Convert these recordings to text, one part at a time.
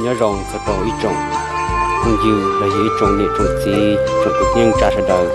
Nyob zoo txog rau ib tsoom phooj ywg los yog ib tsoom niam tsoom txiv tsoom kwv tij neej tsa sawv daws.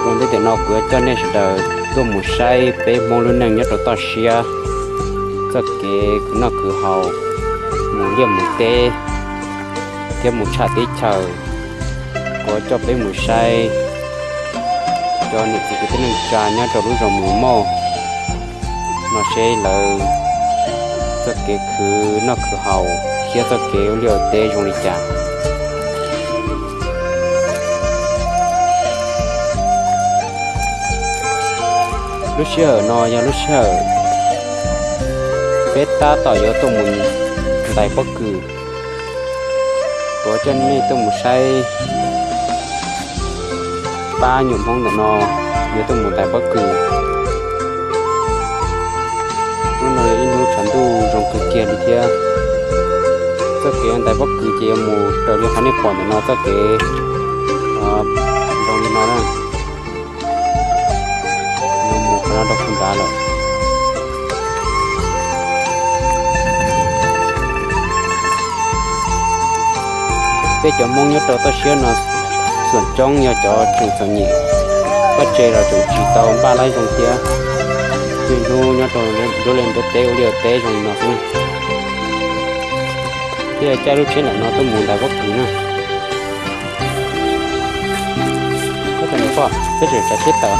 Ua ntej tiam no kuv yuav coj nej sawv daws tuaj mus saib peb Hmoob lub neej nyob rau toj siab, txoj kev khwv noj khwv haus, mus liaj mus teb thiab mus tshaj teb chaws. Kuv yuav coj peb mus saib cov niam txiv kwv tij neej tsa nyob rau lub zos Mus Moj no seb lawv txoj kev khwv noj khwv haus thiab txoj kev ua liaj ua teb zoo li cas. Lub sij hawm no yog lub sij hawm peb tab tom yuav tuaj mus ntais pob kws. Kuv coj nej tuaj mus saib pab nyuam Hmoob ntawm no yuav tuaj mus ntais pob kws. Hnub no yog ib hnub tshav ntuj zoo kawg kiag li thiab. Txoj kev ntais pob kws ces yuav mus raws li qhov nej pom ntawm no txoj kev zoo li no na. Yuav mus qhov no rau pem nrad lawm. Peb cov Hmoob nyob rau toj siab no, txhua coob yog cov tseem txom nyem, paj tse los tseem tsis tau npaj laib zoo thiab. Niaj hnub nyob rau nruab liaj nruab teb ua liaj ua teb zoo li no xwb. Peb yuav caij lub tsheb ntawm no tuaj mus ntais pob kws na. Peb tseem tsav tsheb tawm.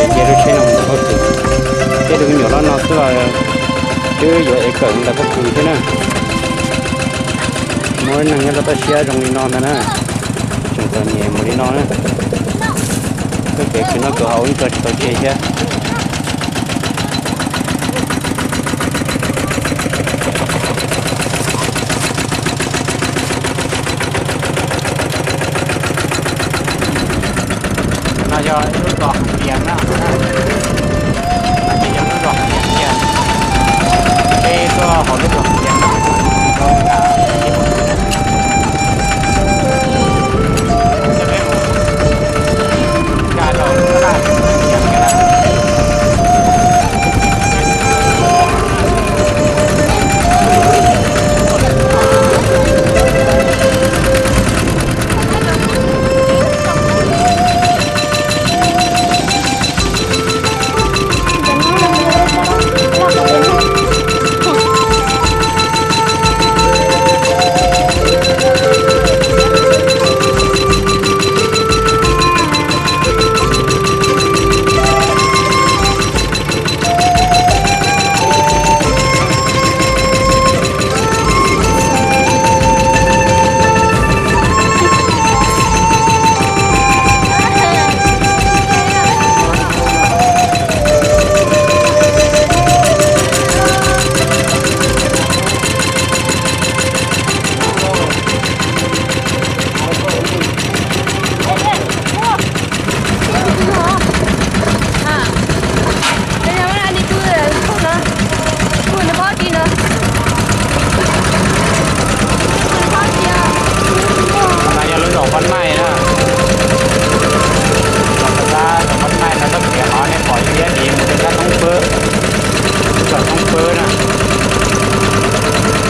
Nce lub tsheb no mus ntais pob kws, peb tus me nyuam hlob no xwb los twb yuav ev kawm ntais pob kws thiab na. Muaj neeg nyob rau toj siab zoo li no ntag na, tseem txom nyem mus li no na. Txoj kev khwv noj khwv haus ib tso tsis tau tseg thiab. No yog ib lub zos Hais Tias na, no ces yog lub zos Hais Tias, peb tuaj hauv lub zos Hais Tias no, rau nram, peb mus nkag rau lub zos Hais Tias na.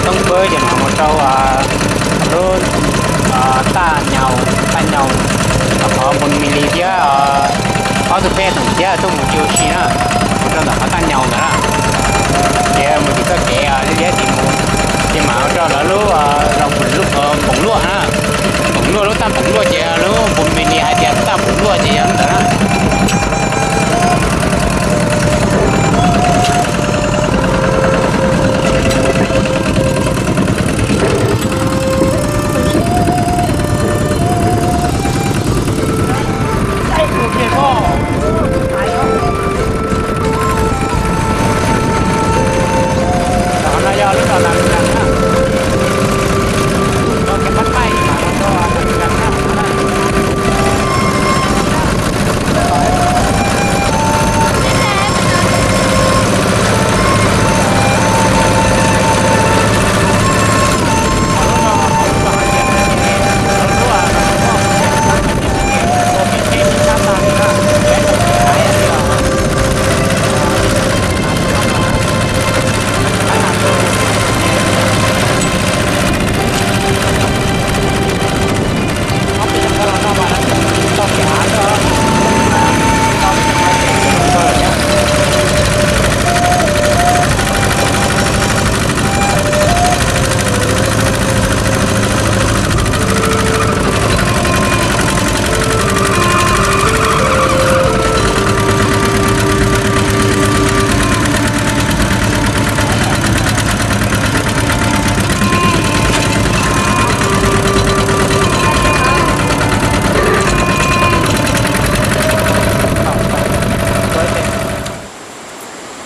Peb ces mam mus rau lub Taj Nyaus, Taj Nyaus, qhov Npus Mis Lis thiab ob tug peb toom thiab tuaj mus tsis ua si na, mus rau ntawm qhov Taj Nyaus ntawd na. Ces mus tim txoj kev liab liab tim mus, ces mam mus rau lawv lub zos Npoos Luaj na. Npoos Luaj, lub Taj Npoos Luaj ces lub Npus Mis Lis hais tias Taj Npoos Luaj ces yog ntawd na.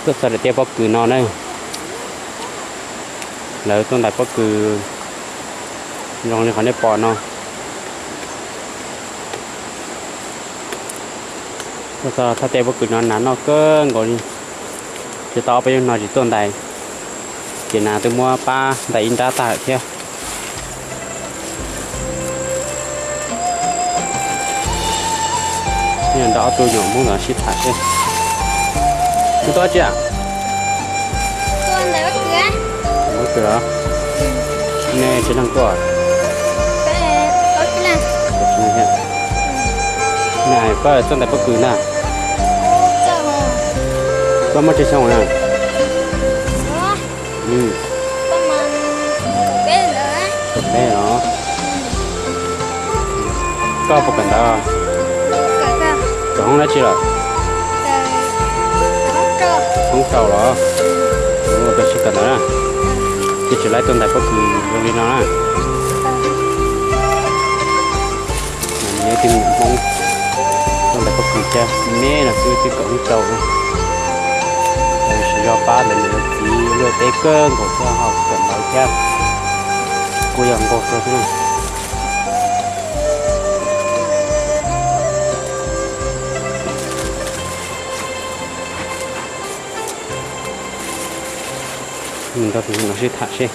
Tuaj txog daim tiaj pob kws no na. Lawv tuaj ntais pob kws zoo li qhov nej pom no. Tuaj txog thaj tiaj pob kws no nas noj kawg nkaus li. Tsis tau ob peb hnub no tsis tuaj ntais, ces nas twb muab pab ntais ib nrab tag lawm thiab. Nrog ob tug nyuam Hmoob ntawd sib tham seb. Mus tuaj tsi? Pob kws los? Nej tsis leej tuaj? Nej hais koj txawj ntais pob kws ntag. Koj muaj tsawg xyoo na? Peb los? Koj puas kawm ntawv? Kawm hoob dab tsi lawm? Hoob rau los? Ua kawm sib kawm ntawv na. Ces tsis laib tuaj ntais pob kws zoo li no na. Nyob tij Hmoob tuaj ntais pob kws thiab, me me no xwb twb kawm hoob rau na. Siv zog pab ntawm niam txiv luaj teb kawg nkaus thiab ho kawm ntawv thiab, kuj yog nkaus kawg thiab. Nrog tus no sib tham seb.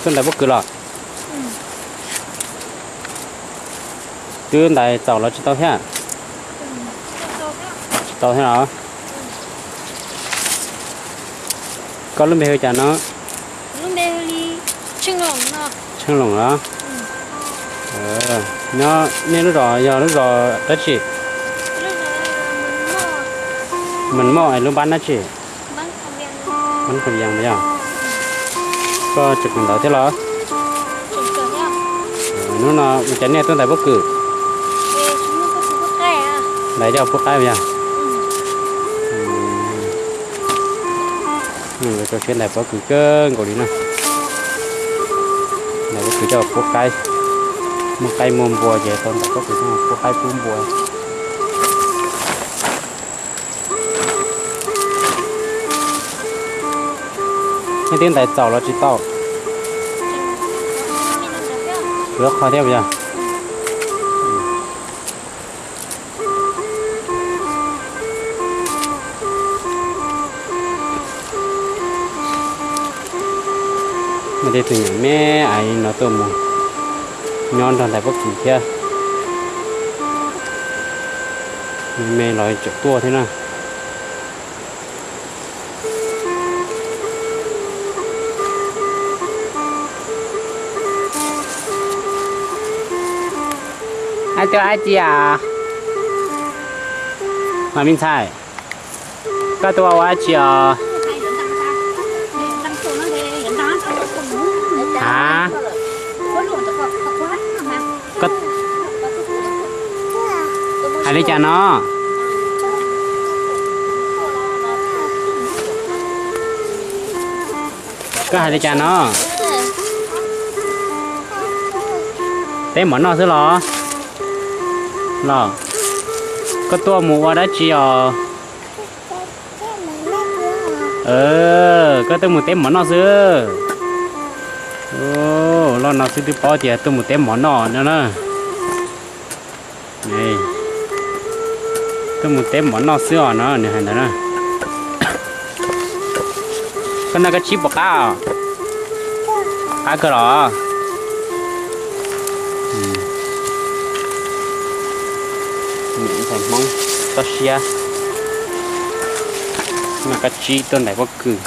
Tuaj ntais pob kws los? Twb ntais txaus los tsis tau thiab? Tsis tau thiab los? Koj lub npe hu cas no? Tsheej Loos los? Nyob nej lub zos yog lub zos dab tsi? Mas moj es lub npab dab tsi? Yog koj tseem kawm ntawv thiab los? Hnub no ua cas nej tuaj ntais pob kws? Ntais coj puab qaib yog? Rau siab ntais pob kws kawg nkaus li na. Ntais pob kws coj puab qaib, muaj qaib muaj npua ces tau ntais pob kws coj puab qaib puab npua. Nej twb ntais txaus los tsis tau? Kuv yuav qhov thiab puas yog? Muaj tej tug nyuam me aiv no tuaj mus nyob nrog ntais pob kws thiab. Me los tseem tuaj thiab na. Ab, tuaj dab tsi os? Mas me ntxhais, koj tuaj ua dab tsi os? A, hais li cas no? Koj hais li cas no? Teb mov noj xwb los? Los, koj tuaj mus ua dab tsi os? Koj tuaj mus teb mov noj xwb. Loj no xwb twb paub tias tuaj mus teb mov noj no na. Tuaj mus teb mov noj xwb os no, nws hais ntawd na. Koj noj koj tsib puas qab os? Qab kawg los? Ntxhais Hmoob toj siab, noj koj tsib tuaj ntais pob kws.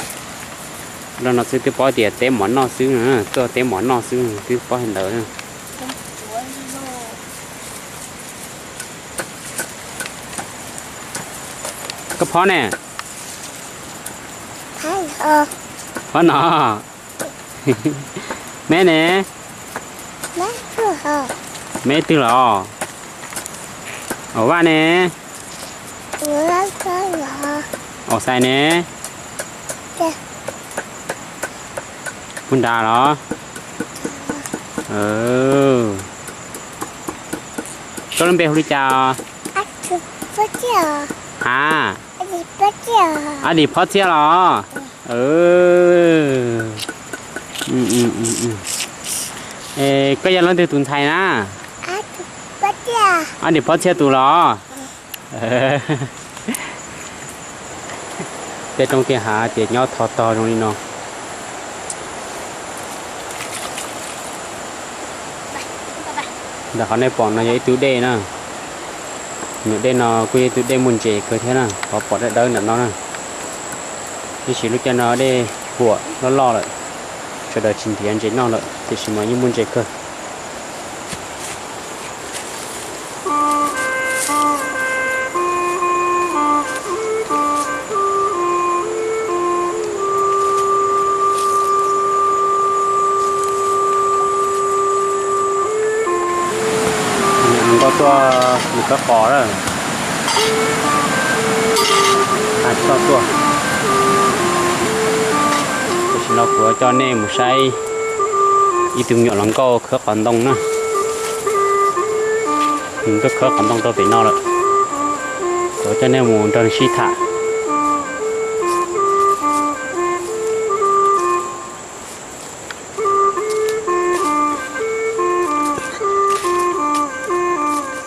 Loj no xwb twb paub tias teb mov noj xwb, tuaj teb mov noj xwb twb paub li ntawd. Koj phob ne? Phob no. Meb ne? Meb twg los? Au Vaj ne? Au Xais ne? Puag nrad los? Koj lub npe hu li cas? Ha, Ab Dim Phob Txhiaj los? Koj yog leej twg tus ntxhais na? Ab Dim Phob Txhiaj tus los? Tej roob tej hav ces nyob tho tog zoo li no. Ntawm qhov nej pom no yog ib tug dej na. Nws dej no kuj yog ib tug dej muaj ntses kawg thiab na, qhov pom dawb dawb ntawm no na. Tiam sis lub caij no dej huam loj loj lawm, sawv daws tsis nrhiav ntses noj lawm, tiam sis mas yeej muaj ntses kawg. Nkauj tuaj mus khawb qos lawm. Tsis tau tuaj. Tam sim no kuv coj nej mus saib ib tug me nyuam hluas nkauj khawb qos ntoo na. Nws tuaj khawb qos ntoo rau pem no lawm. Kuv coj nej mus nrog nws sib tham.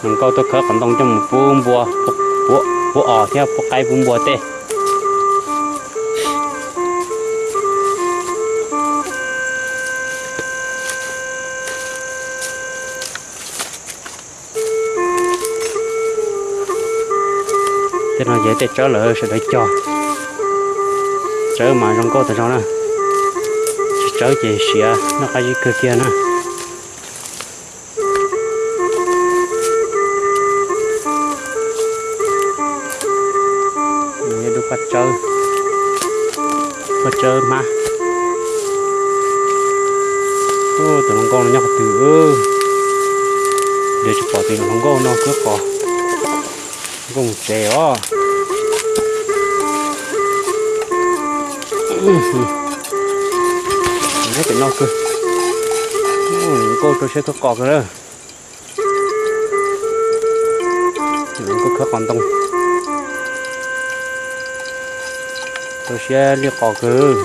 Hluas nkauj tuaj khawb qos ntoo coj mus pub npua, pub os thiab pub qaib pub npua tej. Tej no ces tej tsawb lawv sawv daws cog. Tsawb mas zoo nkauj tas zog na. Tsis tsawb ces siav noj qab zib kawg kiag na. Yog dub paj tsawb, paj tsawb hmab. Tus hluas nkauj no nyob qhov twg? Ntiav tsis pom tus hluas nkauj no khawb qos. Nkauj mus tsev os. Nyob pem no kawg. Nkauj rau siab khawb qos kawg na. Nkauj khawb qos ntoo. Rau siab li qos kawg.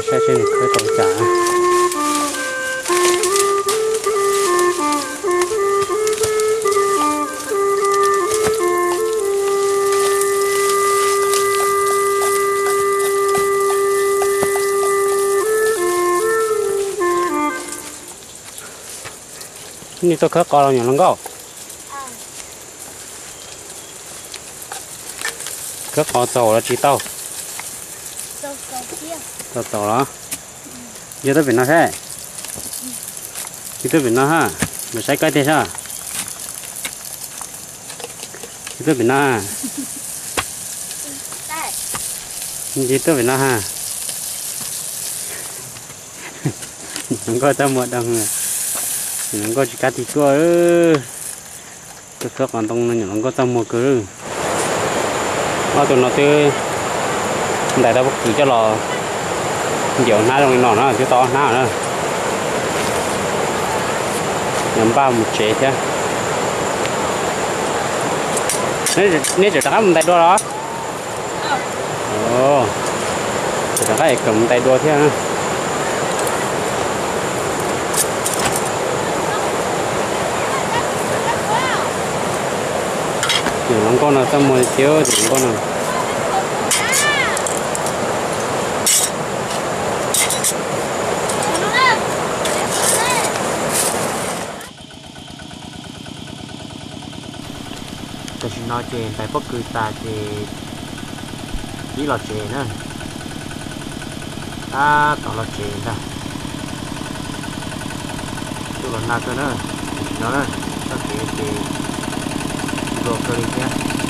Saib seb nws khawb tau li cas. Nej tuaj khawb qos los nyuam hluas nkauj? Khawb qos txaus los tsis tau? Txaus txaus los? Yog tuaj pem no thiab. Tsis tuaj pem no ha, mus saib koj tiag sab. Tsis tuaj pem no ha. Tsis tuaj pem no ha. Nyuam hluas nkauj txaj muag doo, nyuam hluas nkauj tsis kam tig tuaj. Tuaj khaws qos ntoo no nyuam hluas nkauj txaj muag kawg. Ob tug no twb ntais tau pob kws coj los ncaws hnab zoo li no na, twb tau ob hnab na. Npaj mus tsev thiab. Nej tseem rov qab mus ntais dua los? Tseem rov qab es kom mus ntais dua thiab. Nyuam hluas nkauj no txaj muag tiag, nyuam hluas nkauj no. Tam sim no ces ntais pob kws tas ces pib los tsev na. Tab tom los tsev ntag. Tuaj los nag kawg na, tam sim no na, txoj kev ces luas kawg li thiab.